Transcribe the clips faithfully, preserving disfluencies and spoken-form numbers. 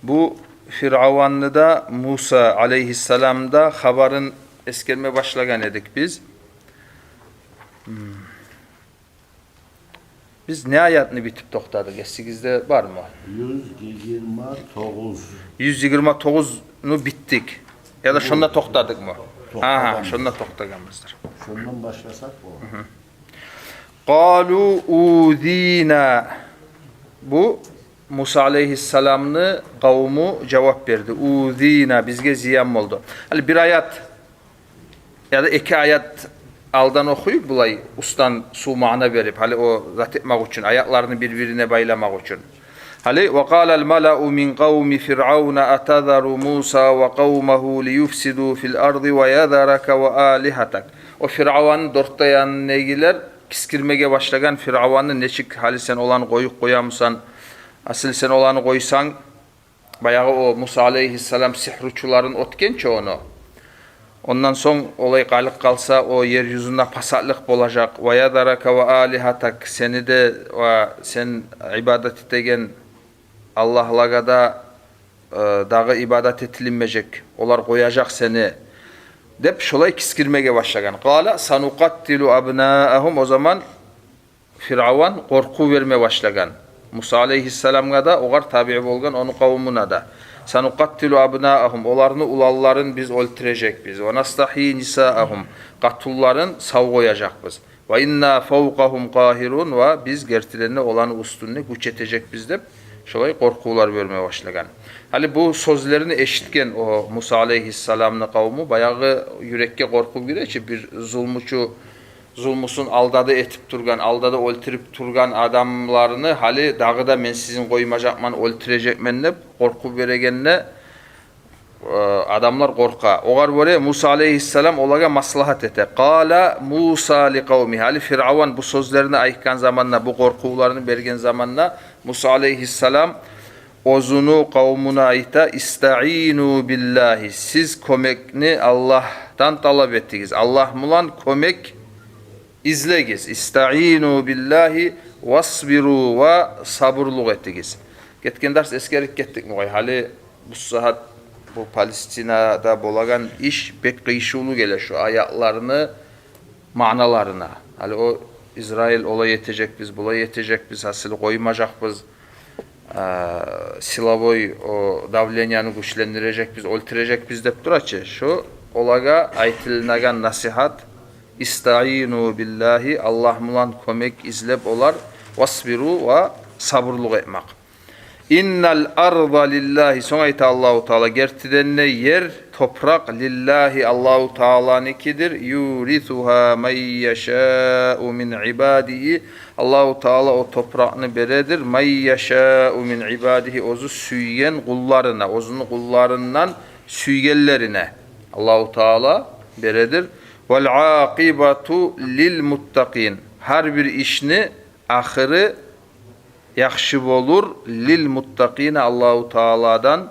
Бу Фиръаванны да, Муса алейгьиссаламны да хабарын эсгерме башлагъан эдик биз. Гьм. Биз не аятны битип токътадыкъ? Эсигизде бармы? Юз йигирма тогъуз. Юз йигирма тогъузну битдик. Яда шонда токътадыкъмы? Токътагъанбыз. Агьа, шонда токътагъанбыздыр. Шондан башласакъ бола. Гьм. Къалу узина. Бу Муса алейгьиссаламны къавму жавап берди. Узина, бизге зиян болду. Гьали бир аят яда эки аят алдан охуюп, булай устан сув маъна берип, гьали о зат этмек учун, аятланы бир-бирине байламакъ учун. Гьали: «Ва къалал малау мин къавми Фиръавна атазару Муса ва къавмагьу лиюфсиду фил арзи ва язарака ва алигьатак». О Фиръаванны дёрт де янындагъылар кискирмеге башлагъан Фиръаванны: «Нечик, гьали сен оланы къоюп къоямысан? Асыл сен оланы къойсанг, баягъы о Муса алейгьиссалам сигьручуларын оьтгенче ону. Ондан сонг олай къалып къалса, о ер юзюнде пасатлыкъ болажакъ. Ва язарака ва алигьатак, сени де ва сен ибадат этеген аллагьлагъа да, э, дагъы ибадат этилинмежек. Олар къояжакъ сени», — деп шолай кискирмеге башлагъан. Къала санукъаттилу абнаагьум, о заман Фиръаван къоркъув берме башлагъан Муса алейгьиссаламгъа да, огъар табиъ болгъан ону къавмуна да. «Санукъаттилу абнаагьум, оланы уланларын биз оьлтюрежекбиз. Ва настагьйи нисаагьум, къатунларын сав къояжакъбыз. Ва инна фавкъагьум къагьирун, ва биз гертиден де оланы уьстюнде гюч этежекбиз», — деп шолай къоркъувлар берме башлагъан. Гьали бу сёзлени эшитген о Муса алейгьиссаламны къавму, баягъы юрекге къоркъув гире чи, бир зулмучу зулмусун алда да этип тургъан, алда да оьлтюрюп тургъан адамларыны гьали дагъы да «мен сизин къоймажакъман, оьлтюрежекмен» деп къоркъув берегенде, э, адамлар къоркъа. Огъар гёре Муса алейгьиссалам олагъа маслагьат эте. Къала Муса ли къавмигьи. Гьали Фиръаван бу сёзлени айтгъан заманда, бу къоркъувланы берген заманда Муса алейгьиссалам оьзюню къавмуна айта: «Истаину биллагьи, сиз кёмекни Аллагьдан талап этигиз. Аллагь булан кёмек излегиз. Истаину биллагьи васбиру, ва сабурлукъ этигиз». Гетген дарс эсгерип гетдик бугъай. Гьали бу сагьат бу Палестинада болагъан иш бек къыйышывлу геле шу аятланы маъналарына. Гьали о Израиль олай этежекбиз, булай этежекбиз, асылы къоймажакъбыз, а, силовой о давленияны гючлендирежекбиз, оьлтюрежекбиз деп тура чы. Шу олагъа айтылынагъан насигьат: «Истаину биллагьи», Аллагь булан кёмек излеп олар, «васбиру», ва сабурлукъ этмек. «Иннал арза лиллагьи», сонг айта Аллагьу Таала: «Гертиден де ер, топуракъ, лиллагьи, Аллагьу Тааланыкидир, юрисугьа ман яшау мин ибадигьи, Аллагьу Таала о топуракъны бередир, ман яшау мин ибадигьи, оьзю сюйген къулларына, оьзюню къулларындан сюйгенлерине Аллагьу Таала бередир. Вал акъибату лил муттакъин, гьар бир ишни ахыры яхшы болур, лил муттакъина, Аллагьу Тааладан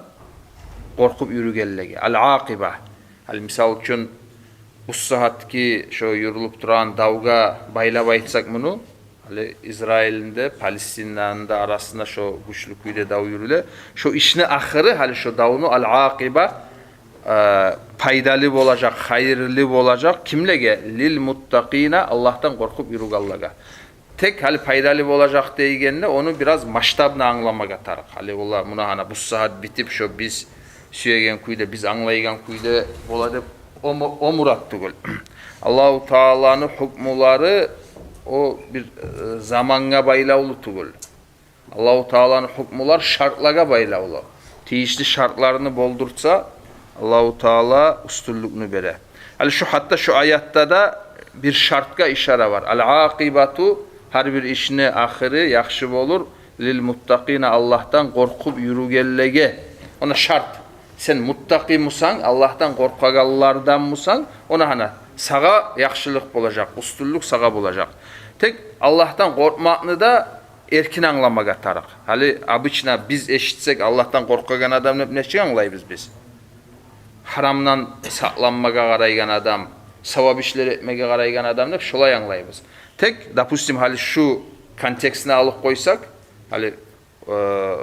къоркъуп юрюгенлеге». Ал-акъиба. Гьали, мисал учун, бу сагьатгъы шо юрюлюп турагъан давгъа байлап айтсакъ муну, гьали Израильни де, Палестинаны да арасында шо гючлю кюйде дав юрюле. Шо ишни ахыры, гьали шо давну ал-акъиба, э, пайдалы болажакъ, хайырлы болажакъ. Кимлеге? Лил муттакъина, Аллагьдан къоркъуп юрюгенлеге. Тек гьали пайдалы болажакъ дегенде, ону бираз масштабны англамагъа тарыкъ. Гьали олар муна гьана бу сагьат битип, шо биз сюеген кюйде, биз англайгъан кюйде бола деп, о му-, о мурат тюгюл. Аллагьу Тааланы гьукмулары о бир, э, замангъа байлавлу тюгюл. Аллагьу Тааланы гьукмулар шартлагъа байлавлу. Тийишли шартланы болдурса, Аллагьу Таала уьстюнлюкню бере. Гьали шо, гьатта шо аятда да бир шартгъа ишара бар. Ал-акъибату, гьар бир ишни ахыры яхшы болур, лил муттакъина, Аллагьдан къоркъуп юрюгенлеге. Она шарт. Сен муттакъи бусанг, Аллагьдан къоркъагъанлардан бусанг, она гьана сагъа яхшылыкъ болажакъ, уьстюнлюк сагъа болажакъ. Тек Аллагьдан къоркъмакъны да эркин англамагъа тарыкъ. Гьали обычно биз эшитсек, Аллагьдан къоркъагъан адам деп нечик англайбыз биз? Гьарамдан сакъланмагъа къарайгъан адам, савап ишлер этмеге къарайгъан адам деп шолай англайбыз. Тек, допустим, гьали шу контекстни алып къойсакъ, гьали, э,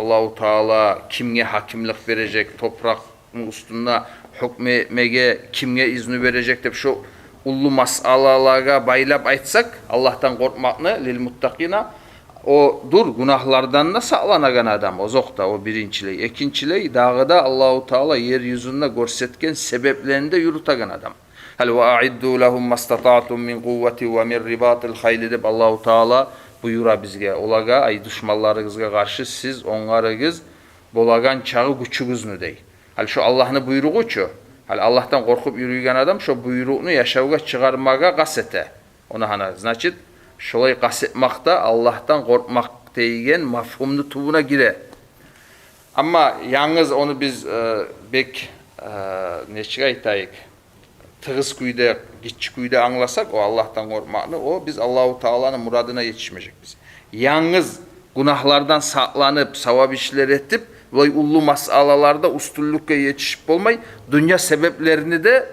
Аллагьу Таала кимге гьакимлик бережек, топуракъны уьстюнде гьукму этмеге кимге изну бережек деп, шо уллу масъалалагъа байлап айтсакъ, Аллагьдан къоркъмакъны лилмуттакъина, о дюр гюнагьлардан да сакъланагъан адам, озокъда, о биринчилей. Экинчилей, дагъы да Аллагьу Таала ер юзюнде гёрсетген себеплени де юрютеген адам. Гьали «ва аъидду лагьум мастатаътум мин къувватин ва мин рибатил хайли» деп Аллагьу Таала буюра бизге. Олагъа, ай, душманларыгъызгъа къаршы сиз онгарыгъыз болагъан чакъы гючюгюзню, дей. Гьали шо Аллагьны буйругъу чу. Гьали Аллагьдан къоркъуп юрюйген адам шо буйрукъну яшавгъа чыгъармагъа къаст эте. Она гьана, значит, шолай къаст этмакъ да Аллагьдан къоркъмакъ деген мафгьумну тюбюне гире. Амма янгыз ону биз, э, бек, э, нечик айтайыкъ, тыгъыз кюйде, гиччи кюйде англасакъ о Аллагьдан къоркъмакъны, о биз Аллагьу Тааланы мурадына етишмежекбиз. Янгыз гюнагьлардан сакъланып, савап ишлер этип, булай уллу масъалаларда уьстюнлюкге етишип болмай, дюнья себеплерини де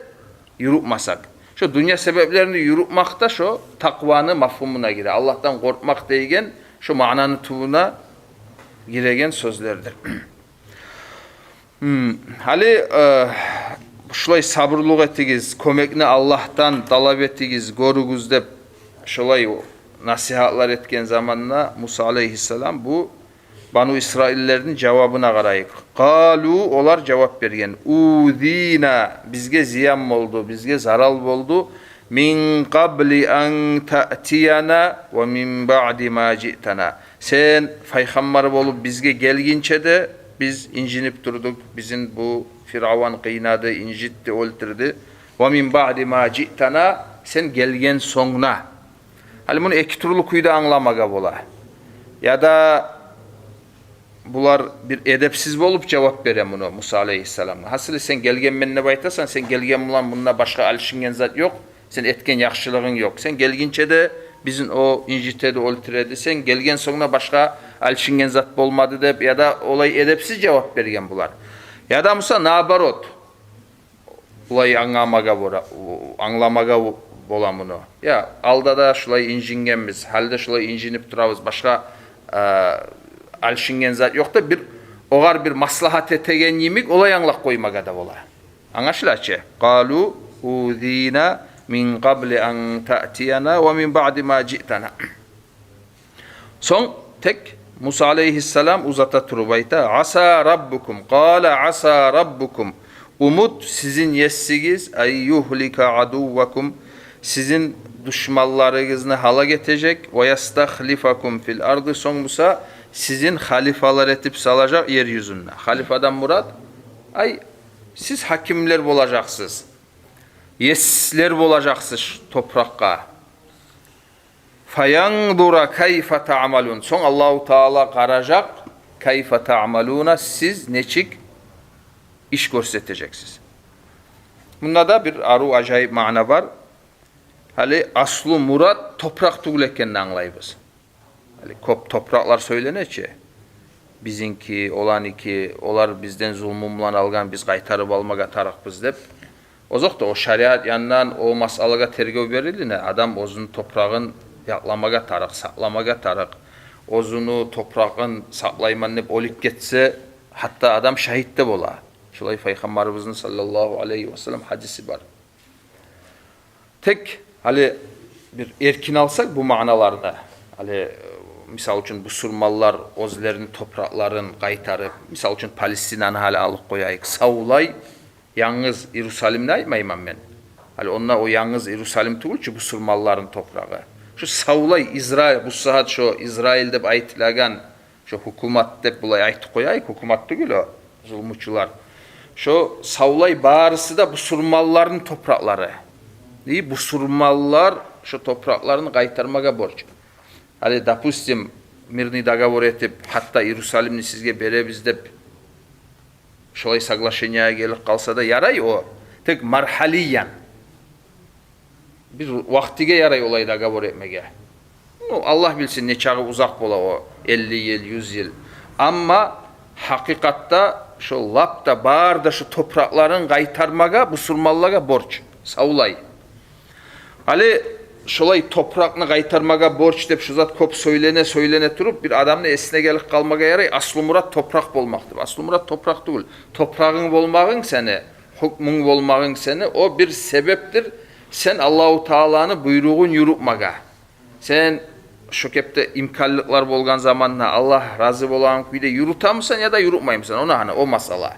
юрютмесек. Шо дюнья себеплерини юрютмакъ да шо такъваны мафгьумуна гире. Аллагьдан къоркъмакъ деген шо маънаны тюбюне гиреген сёзлердир. Гьм, гьали, э, шулай сабурлукъ этигиз, кёмекни Аллагьдан талап этигиз, гёрюгюз деп, шолай насигьатлар этген заманда Муса алейгьиссалам бу Бану Исраиллерни жавабына къарайыкъ. Къалу, олар жавап берген: «Узина, бизге зиян болду, бизге зарал болду. Мин къабли ан таътияна ва мин баъди ма жиътана». Сен пайхаммар болуп бизге гелгинче де биз инжинип турдукъ. Бизин бу Фиръаван къыйнады, инжитди, оьлтюрдю. «Ва мин баъди ма жиътана», сен гелген сонг да. Гьали муну эки тюрлю кюйде англамагъа бола. Яда булар бир эдепсиз болуп жавап бере муну Муса алейгьиссаламгъа. Гьасили, сен гелгенмен деп айтасан, сен гелген булан мунда башгъа алышынгъан зат ёкъ, сен этген яхшылыгъынг ёкъ. Сен гелгинче де бизин о инжитеди, оьлтюреди. Сен гелген сонг да башгъа алышынгъан зат болмады деп, яда олай эдепсиз жавап берген булар. Яда буса наоборот, булай англамагъа бола, англамагъа бола муну. Я, алда да шулай инжингенбиз, гьали де шулай инжинип турабыз, башгъа, э, алышынгъан зат ёкъ деп, бир огъар бир маслагьат этеген йимик, олай англап къоймагъа да бола. Англашыла чы? «Къалу узина мин къабли ан таътияна ва мин баъди ма жиътана». Сонг тек Муса алейгьиссалам узата туруп айта: «Аса раббукум, къала аса раббукум». Умут, сизин есигиз, «ан югьлика адуввакум», сизин душманларыгъызны гьалак этежек, «ва ястахлифакум фил арды», сонг буса сизин халифалар этип салажакъ ер юзюнде. Халифадан мурат, ай, сиз гьакимлер болажакъсыз, еслер болажакъсыз топуракъгъа. «Фаянзура кайфа таъмалун». Сонг Аллагьу Таала къаражакъ, «кайфа таъмалуна», сиз нечик иш гёрсетежексиз. Мунда да бир арив, ажайып маъна бар. Гьали аслу мурат топуракъ тюгюл экенни англайбыз. Гьали кёп топуракълар сёйлене чи. Бизинки, оланыки, олар бизден зулму булан алгъан, биз къайтарып алмагъа тарыкъбыз деп. Озокъда, о шариат янындан о масъалагъа тергев берилине, адам оьзюню топурагъын якъламагъа тарыкъ, сакъламагъа тарыкъ. Оьзюню топурагъын сакълайман деп оьлюп гетсе, гьатта адам шагьит де бола. Шулай Пайхаммарыбызны саллаллагьу алайгьи ва саллам гьадиси бар. Тек гьали бир эркин алсакъ бу маъналарны, гьали, э, мисал учун, бусурманлар оьзлерини топуракъларын къайтарып, мисал учун, Палестинаны гьали алып къояйыкъ, савлай, янгыз Иерусалимни айтмайман мен. Гьали онда о янгыз Иерусалим тюгюл чю бусурманларны топурагъы. Шо савлай Израиль, бу сагьат шо Израиль деп айтылагъан шо гьукумат деп булай айтып къояйыкъ, гьукумат тюгюл о, зулмучулар. Шо савлай барысы да бусурманларны топуракълары. И бусурманлар шо топуракъларын къайтармагъа борч. Гьали, допустим, мирный договор этип, гьатта Иерусалимни сизге беребиз деп, шолай соглашениеге гелип къалса да ярай о. Тек маргьалиян. Бир вакътиге ярай олай договор этмеге. Ну, Аллагь билсин, нечакъы узакъ бола о, элли йыл, юз йыл. Амма гьакъыкъатда шо лап да, бары да шо топуракъларын къайтармагъа бусурманлагъа борч, савлай. Гьали шолай топуракъны къайтармагъа борч деп шу зат кёп сёйлене, сёйлене туруп, бир адамны эсине гелип къалмагъа ярай, аслу мурат топуракъ болмакъ деп. Аслу мурат топуракъ тюгюл. Топурагъынг болмагъынг сени, гьукмунг болмагъынг сени, о бир себепдир сен Аллагьу Тааланы буйругъун юрютмеге. Сен шо кепде имканлыкълар болгъан заманда, Аллагь рази болагъан кюйде юрютемисен яда юрютмеймисен, ону гьана, о масъала.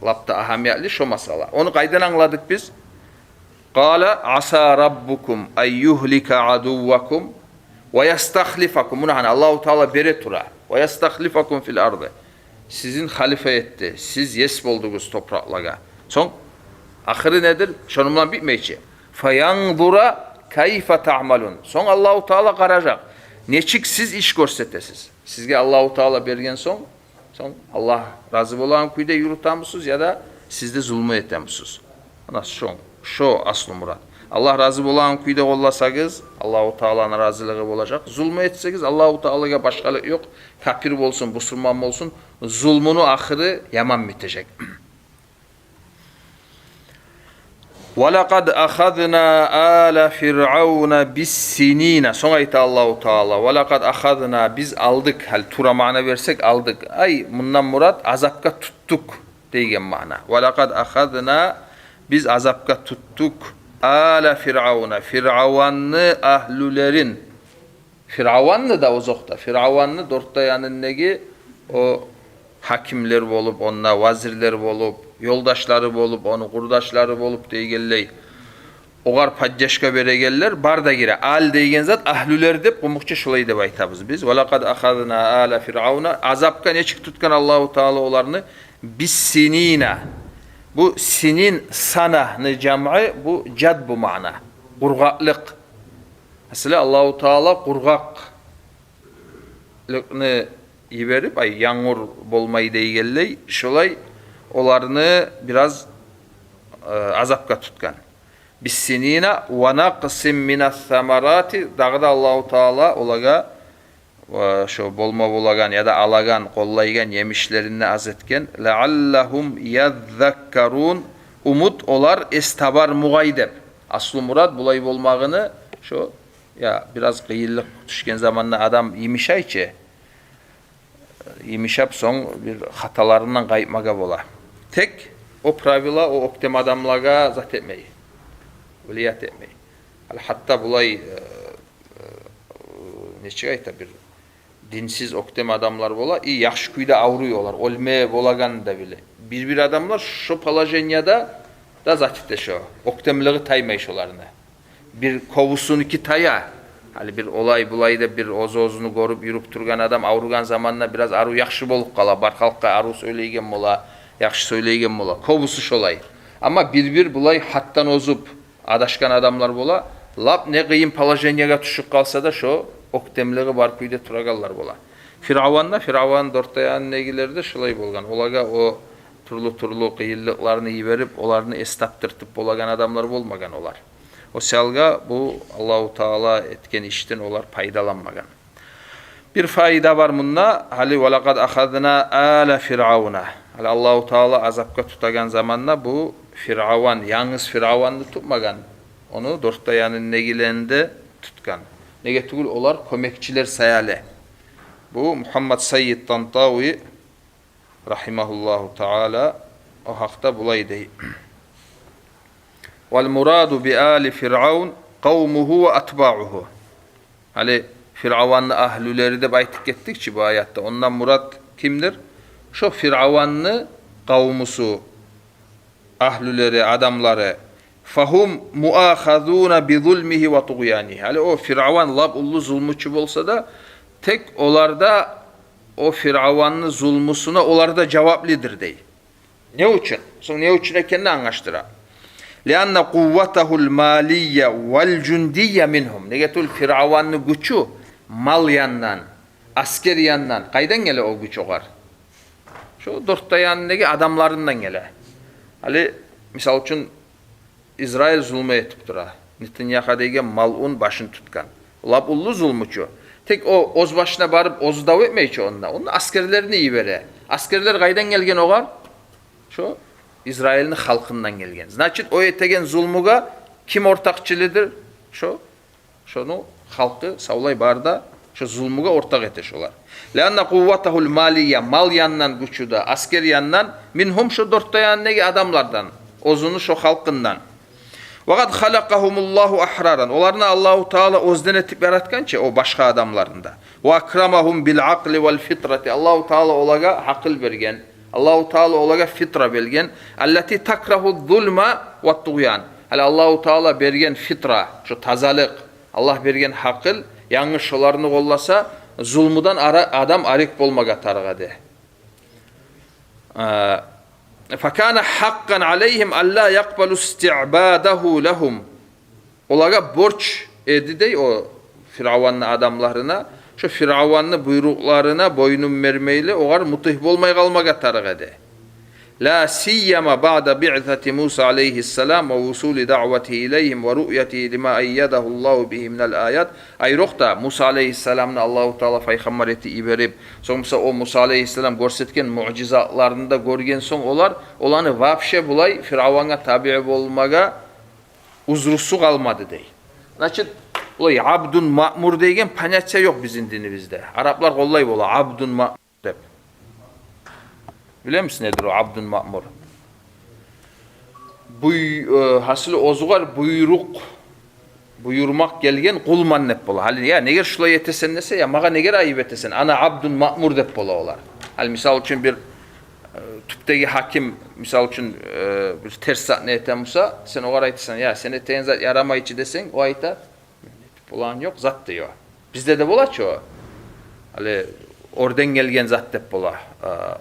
Лап да агьамиятлы шо масъала. Ону къайдан англадыкъ биз? Къала: «Аса раббукум ан югьлика адуввакум ва ястахлифакум». Муна гьана Аллагьу Таала бере тура. «Ва ястахлифакум фил арды». Сизин халифа этди, сиз ес болдугъуз топуракълагъа. Сонг ахыры недир? Шону булан битмей чи. «Фаянзура кайфа таъмалун». Сонг Аллагьу Таала къаражакъ, нечик сиз иш гёрсетесиз. Сизге Аллагьу Таала берген сонг, сонг Аллагь рази болагъан кюйде юрютемисиз яда сиз де зулму этемисиз? Ана шо, шо аслу мурат. Аллагь рази болагъан кюйде къолласагъыз, Аллагьу Тааланы разилиги болажакъ. Зулму этсегиз, Аллагьу Таалагъа башгъалыкъ ёкъ. Капир болсун, бусурман болсун, зулмуну ахыры яман битежек. «Ва лакъад ахазна ала фиръавна биссинина». Сонг айта Аллагьу Таала: «Ва лакъад ахазна», биз алдыкъ, гьали тувра маъна берсек, алдыкъ. Ай, мундан мурат азапгъа тутдукъ деген маъна. «Ва лакъад ахазна», биз азапгъа тутдукъ, «ала фиръавна», фиръаванны агьлюлерин. Фиръаванны да озокъда, фиръаванны дёрт де янындагъы о гьакимлер болуп, онда вазирлер болуп, ёлдашлары болуп, ону къурдашлары болуп дегенлей. Огъар поддержка берегенлер бар да гире. Ал деген зат агьлюлер деп, къумукъча шолай деп айтабыз биз. «Ва лакъад ахазна ала фиръавна». Азапгъа нечик тутгъан Аллагьу Таала оланы? «Биссинина». Бу синин, сананы жамъы, бу жадбу маъна. Къургъакълыкъ. Масала, Аллагьу Таала къургъакълыкъны йиберип, ай, янгур болмай дегенлей, шолай оланы бираз, э, азапгъа тутгъан. «Биссинина ва накъсин минас самарати», дагъы да Аллагьу Таала олагъа, э, шо болма болагъан яда алагъан, къоллайгъан емишлерин аз этген. «Лаъаллагьум яззаккарун», умут, олар эс табар мугъай деп. Аслу мурат булай болмагъыны шо, я, бираз къыйынлыкъ тюшген заманда адам йымышай чы. Йымышап, сонг бир хаталарындан къайтмагъа бола. Тек о правила о оьктем адамлагъа зат этмей, влиять этмей. Гьали гьатта булай, э, э, нечик айта, бир динсиз оьктем адамлар бола, и яхшы кюйде авруй олар, оьлме болагъан да биле. Бир-бир адамлар шо положенияда да зат эте шо, оьктемлиги таймай шоланы. Бир кёбюсюнюки тая. Гьали бир олай-булай деп бир оьз-оьзюн гёрюп юрюп тургъан адам авругъан заманда бираз арив, яхшы болуп къала, бар халкъгъа арив сёйлейген бола, яхшы сёйлейген бола. Кёбюсю шолай. Амма бир-бир булай гьатдан озуп адашгъан адамлар бола, лап не къыйын положениягъа тюшюп къалса да, шо оьктемлиги бар кюйде турагъанлар бола. Фиръаван да, Фиръаван дёрт де янындагъылар да шолай болгъан. Олагъа о тюрлю-тюрлю къыйынлыкъланы йиберип, оланы эс тапдыртып болагъан адамлар болмагъан олар. О саялгъа бу Аллагьу Таала этген ишден олар пайдаланмагъан. Бир пайда бар мунда, гьали «Ва лакъад ахазна ала фиръавна». Гьали Аллагьу Таала азапгъа тутагъан заманда бу Фиръаван, янгыз Фиръаванны тутмагъан, ону дёрт де янындагъыланы да тутгъан. Неге тюгюл, олар кёмекчилер саялы. Бу Мугьаммад Сайид Тантави, рагьимагьуллагьу таала, о гьакъда булай дей: «Вал мураду би али Фиръавн къавмугьу ва атбаъугьу». Гьали Фиръаванны агьлюлери деп айтып гетдик чи бу аятда. Ондан мурат кимдир? Шо Фиръаванны къавмусу, агьлюлери, адамлары. «Фагьум муахазуна би зулмигьи ва тугъянигьи». Гьали о Фиръаван лап уллу зулмучу болса да, тек олар да о Фиръаванны зулмусуна олар да жаваплыдыр дей. Не учун? Сонг не учун экенин англашдыра. «Лианна къувватагьул малия вал жундия мингьум». Неге тюгюл, Фиръаванны гючю мал яндан, аскер яндан. Къайдан геле о гюч огъар? Шо дёрт де янындагъы адамларындан геле. Гьали, мисал учун, Израиль зулму этип тура. Нетаньяху деген малъун башын тутгъан. Лап уллу зулмучу. Тек о оьз башына барып, оьзю дав этмей чи онда. Ону аскерлерин йибере. Аскерлер къайдан гелген огъар? Шо Израильни халкъындан гелген. Значит, о этеген зулмугъа ким ортакъчылыдыр? Шо Шону халкъы савлай бары да шо зулмугъа ортакъ эте шолар. Лианна къувватагьул малия, мал яндан гючю де, аскер яндан, мингьум, шо дёрт де янындагъы адамлардан, оьзюню шо халкъындан. Ва къад халакъагьумуллагьу агьраран. Оланы Аллагьу Таала оьзден этип яратгъан чы, о башгъа адамланы да. Ва акрамагьум бил акъли вал фитрати. Аллагьу Таала олагъа гьакъыл берген. Аллагьу Таала олагъа фитра берген. Аллати такрагьу зулма ва тугъян. Гьали Аллагьу Таала берген фитра, шо тазалыкъ, Аллагь берген гьакъыл, янгыз шоланы къолласа, зулмудан ара-, адам арек болмагъа тарыкъ эди. Э, факана гьакъкъан алайгьим алла якъбалу истиъбадагьу лагьум. Олагъа борч эди дей о Фиръаванны адамларына, шо Фиръаванны буйрукъларына бойнун бермейли, огъар мутигь болмай къалмагъа тарыкъ эди. Ла сияма баъда биъсати Муса алайгьиссалам ва вусули даъватигьи илайгьим ва руъятигьи лима айядагьуллагьу бигьи минал аят. Айрокъда Муса алайгьиссаламны Аллагьу Таала пайхаммар этип йиберип, сонг буса о Муса алайгьиссалам гёрсетген муъжизатларын да гёрген сонг олар, оланы вообще булай Фиръавангъа табиъ болмагъа узрусу къалмады дей. Значит, булай абдун маъмур деген понятие ёкъ бизин динибизде. Араплар къоллай бола, абдун маъмур деп. Билемисиз недир о абдун маъмур? Буй-, э, гьасили оьзюгер буйрукъ, буюрмакъ гелген къулман деп бола. Гьали, я, негер шулай этесен десе, я, магъа негер айып этесен, ана абдун маъмур деп бола олар. Гьали, мисал учун, бир, э, тюпдеги гьаким, мисал учун, э, бир терс затны этеген буса, сен огъар айтасан, я, сен этеген зат ярамай чы десенг, о айта, булан ёкъ, зат дей о. Бизде де бола чы о. Гьали оьрден гелген зат деп бола. Э,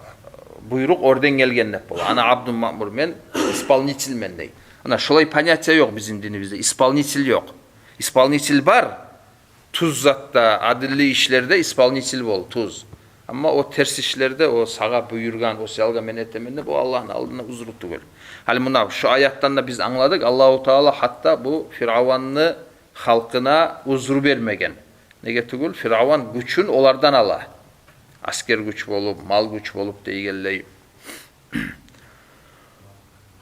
буйрукъ оьрден гелген деп бола. Ана абдун маъмур, мен исполнительмен дей. Ана шолай понятие ёкъ бизин динибизде. Исполнитель ёкъ. Исполнитель бар. Тюз затда, адилли ишлерде исполнитель бол, тюз. Амма о терс ишлерде, о сагъа буюргъан, о саялгъа мен этемен деп, о Аллагьны алдында узру тюгюл. Гьали муна шу аятдан да биз англадыкъ, Аллагьу Таала гьатта бу Фиръаванны халкъына узру бермеген. Неге тюгюл, Фиръаван гючюн олардан ала. Аскер гюч болуп, мал гюч болуп дейгенлей.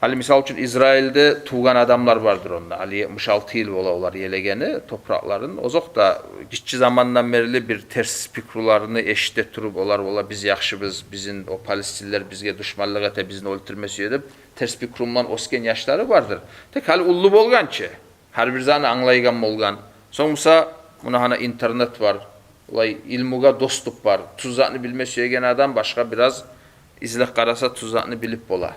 Гьали, мисал учун, Израилде тувгъан адамлар бардыр онда. Гьали етмиш алты йыл бола олар елегени топуракъларын. Озокъда, гиччи замандан берли бир терс пикруланы эшите туруп, олар, олар, биз яхшыбыз, бизин о палестинлер бизге душманлыкъ эте, бизни оьлтюрме сюе деп, терс пикру булан оьсген яшлары бардыр. Тек гьали уллу болгъан чы, гьар бир затны англайгъан болгъан. Сонг буса, муна гьана интернет бар, олай илмугъа доступ бар. Тюз затны билме сюеген адам башгъа бираз излеп къараса, тюз затны билип бола.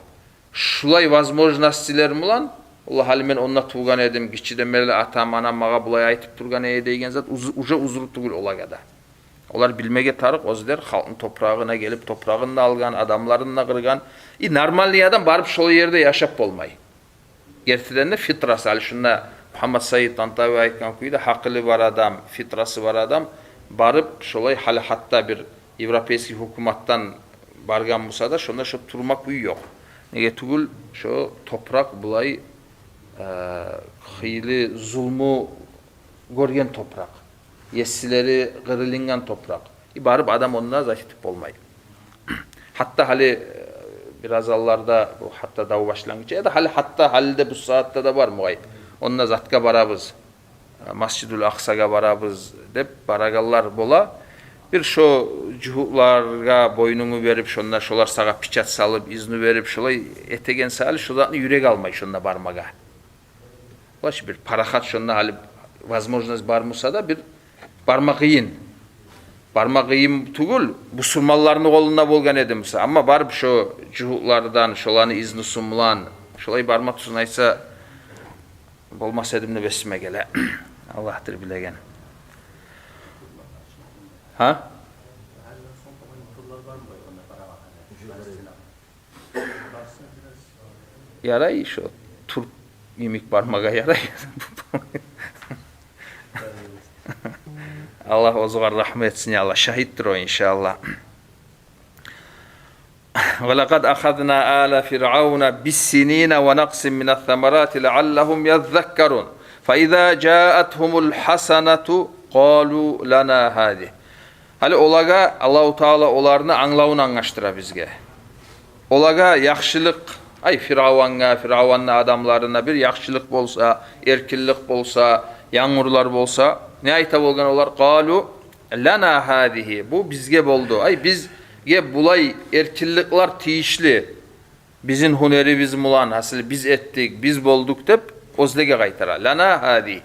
Шулай возможностьлер булан, валлагь, гьали мен онда тувгъан эдим, гиччиден берли атам, анам магъа булай айтып тургъан эди деген зат уз-, уже узру тюгюл олагъа да. Олар билмеге тарыкъ, оьзлер халкъны топурагъына гелип, топурагъын да алгъан, адамларын да къыргъан. И нормальный адам барып шол ерде яшап болмай. Гертиден де фитрасы, гьали шунда Мухаммад Саид Тантави айтгъан кюйде, гьакъылы бар адам, фитрасы бар адам барып, шолай, гьали гьатта бир европейский гьукуматдан баргъан буса да, шонда шо турма кюй ёкъ. Неге тюгюл, шо топуракъ булай, э, хыйлы зулму гёрген топуракъ, есилери къырылынгъан топуракъ. И барып адам онда зат этип болмай. Гьатта гьали, э, бираз алларда, бу гьатта дав башлангъыча, яда гьали, гьатта гьали де, бу сагьатда да бар мугъай. Онда затгъа барабыз, э, Масжидул Акъсагъа барабыз деп барагъанлар бола. Бир шо жугьутлагъа бойнунгну берип, шонда шолар сагъа печать салып, изну берип, шолай этеген саялы, шо затны юрек алмай шонда бармагъа. Булай бир парахат шонда гьали возможность бар буса да, бир барма къыйын. Барма къыйын тюгюл, бусурманланы къолунда болгъан эди буса. Амма барып шо жугьутлардан, шоланы изнусу булан, шолай барма тюзюн айтса, болмас эдим деп эсиме геле. Аллагьдыр билеген. Гьа? Ярай, шо тур йимик бармагъа ярай. Аллагь оьзюгер рагьму этсин, я Аллагь. Шагьитдир о, иншааллагь. Ва лакъад ахазна ала фиръавна биссинина ва накъсин минас самарати лаъаллагьум яззаккарун. Фа иза жаатгьумул хасанату къалу лана гьазигь. Гьали олагъа Аллагьу Таала оланы англавун англашдыра бизге. Олагъа яхшылыкъ, ай, Фиръавангъа, Фиръаванны адамларына бир яхшылыкъ болса, эркинлик болса, янгурлар болса, Не айта болгъан олар? «Къалу лана гьазигьи». Бу бизге болду. Ай, бизге булай эркинликлер тийишли. Бизин гьюнерибиз булан, гьасили биз этдик, биз болдукъ деп оьзлеге къайтара. «Лана гьазигьи».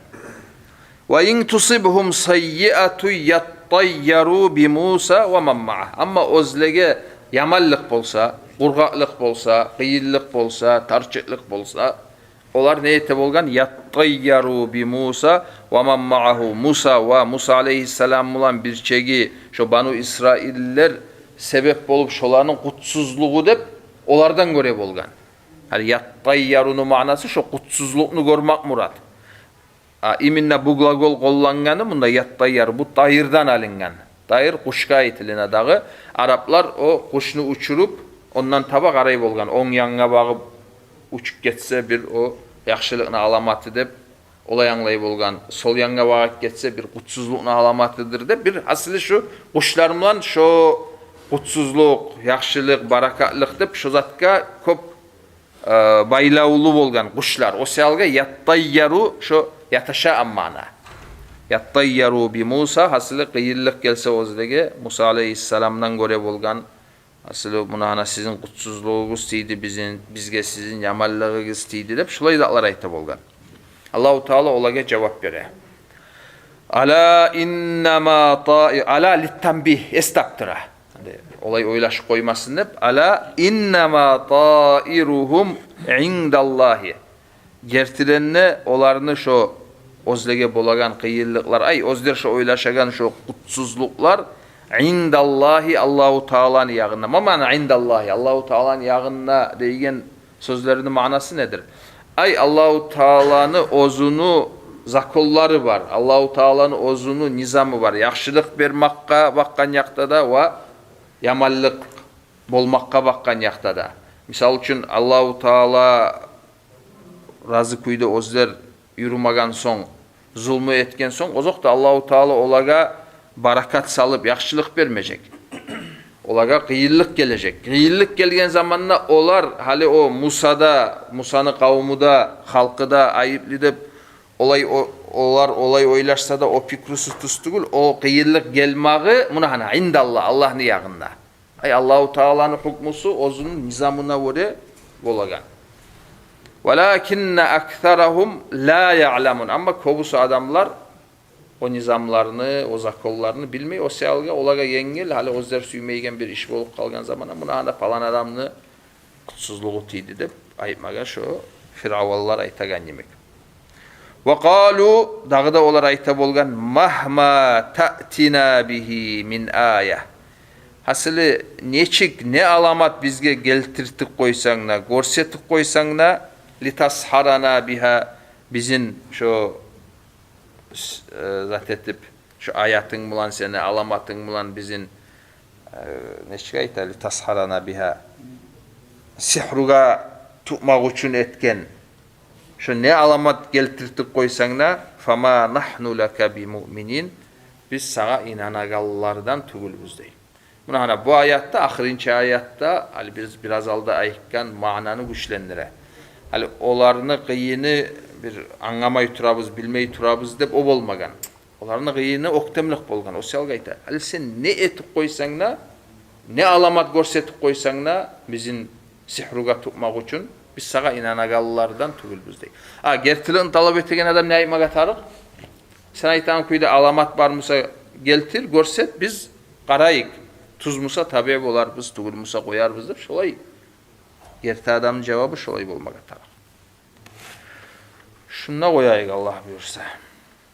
«Ва ин тусибгьум саййиатун яттайяру би Муса ва ман магьагь». Амма оьзлеге яманлыкъ болса, къургъакълыкъ болса, къыйынлыкъ болса, тарчыкълыкъ болса, олар не эте болгъан? «Яттайяру би Муса ва ман магьагьу». Муса ва Муса алейгьиссалам булан бирчеги шо Бану Исраиллер себеп болуп, шоланы къутсузлугъу деп олардан гёре болгъан. Гьали «яттайяруну» маънасы шо къутсузлукъну гёрмек мурат. А именно бу глагол къоллангъаны мунда «яттайяру», бу тайырдан алынгъан. Тайыр къушгъа айтылына дагъы. Араплар о къушну учуруп, ондан таба къарай болгъан. Онг янгъа багъып учуп гетсе, бир о яхшылыкъны аламаты деп, олай англай болгъан. Сол янгъа багъып гетсе, бир къутсузлукъну аламатыдыр деп. Бир гьасили шу къушлар булан шо къутсузлукъ, яхшылыкъ, баракатлыкъ деп шо затгъа кёп э, байлавлу болгъан къушлар. О саялгъа «яттайяру» шо яташа аммана. «Яттайяру би Муса», гьасили къыйынлыкъ гелсе оьзлеге, Муса алейгьиссаламдан гёре болгъан. Гьасили муна гьана сизин къутсузлугъугъуз тийди, бизин, бизге сизин яманлыгъыгъыз тийди деп, шулай затлар айта болгъан. Аллагьу Таала олагъа жавап бере. «Ала иннама таи-», «ала» литтанбигь, эс тапдыра. Гьали олай ойлашып къоймасын деп. «Ала иннама таиругьум индаллагьи». Гертиден де оланы шо оьзлеге болагъан къыйынлыкълар, ай, оьзлер шо ойлашагъан шо къутсузлукълар, «индаллагьи», Аллагьу Тааланы ягъында. Ма маъна «индаллагьи»? Аллагьу Тааланы ягъында деген сёзлерини маънасы недир? Ай, Аллагьу Тааланы оьзюню законлары бар. Аллагьу Тааланы оьзюню низамы бар. Яхшылыкъ бермакъгъа бакъгъан якъда да ва яманлыкъ болмакъгъа бакъгъан якъда да. Мисал учун, Аллагьу Таала рази кюйде оьзлер юрюмеген сонг, зулму этген сонг, озокъда, Аллагьу Таала олагъа баракат салып, яхшылыкъ бермежек. Олагъа къыйынлыкъ гележек. Къыйынлыкъ гелген заманда олар, гьали о Муса да, Мусаны къавуму да, халкъы да айыплы деп, олай о-, олар олай ойлашса да, о пикрусу тюз тюгюл, о къыйынлыкъ гелмеги муна гьана, индаллагь, Аллагьны ягъында. Ай, Аллагьу Тааланы гьукмусу оьзюню низамына гёре болагъан. «Валакинна аксарагьум ла яъламун». Амма кёбюсю адамлар о низамланы, о законланы билмей, о саялгъа олагъа енгил, гьали оьзлер сюймейген бир иш болуп къалгъан заманда, муна гьана палан адамны къутсузлугъу тийди деп айтмагъа шо фиръавунлар айтагъан йимик. «Ва къалу», дагъы да олар айта болгъан, «магьма таътина бигьи мин ая». Гьасили, нечик, не аламат бизге гелтиртип къойсанг да, гёрсетип къойсанг да, «литасхьарана бигьа», бизин шо, э, зат этип, шо аятынг булан, сени аламатынг булан бизин, э, нечик айта, «литасхьарана бигьа», сигьругъа тутмакъ учун этген. Шо не аламат гелтиртип къойсанг да, «фама нагьну лака бимуъминин», биз сагъа инанагъанлардан тюгюлбюз дей. Муна гьана бу аятда, ахырынчы аятда, гьали биз бираз алда айтгъан маънаны гючлендире. Гьали оланы къыйыны бир англамай турабыз, билмей турабыз деп о болмагъан. Оланы къыйыны оьктемлик болгъан. О саялгъа айта, гьали сен не этип къойсанг да, не аламат гёрсетип къойсанг да, бизин сигьругъа тутмакъ учун, биз сагъа инанагъанлардан тюгюлбюз дей. А гертиликни талап этеген адам не айтмагъа тарыкъ? Сен айтагъан кюйде аламат бар буса, гелтир, гёрсет, биз къарайыкъ. Тюз буса, табиъ боларбыз, тюгюл буса, къоярбыз деп, шолай. Герти адамны жавабы шолай болмагъа тарыкъ. Шунда къояйыкъ, Аллагь буюрса.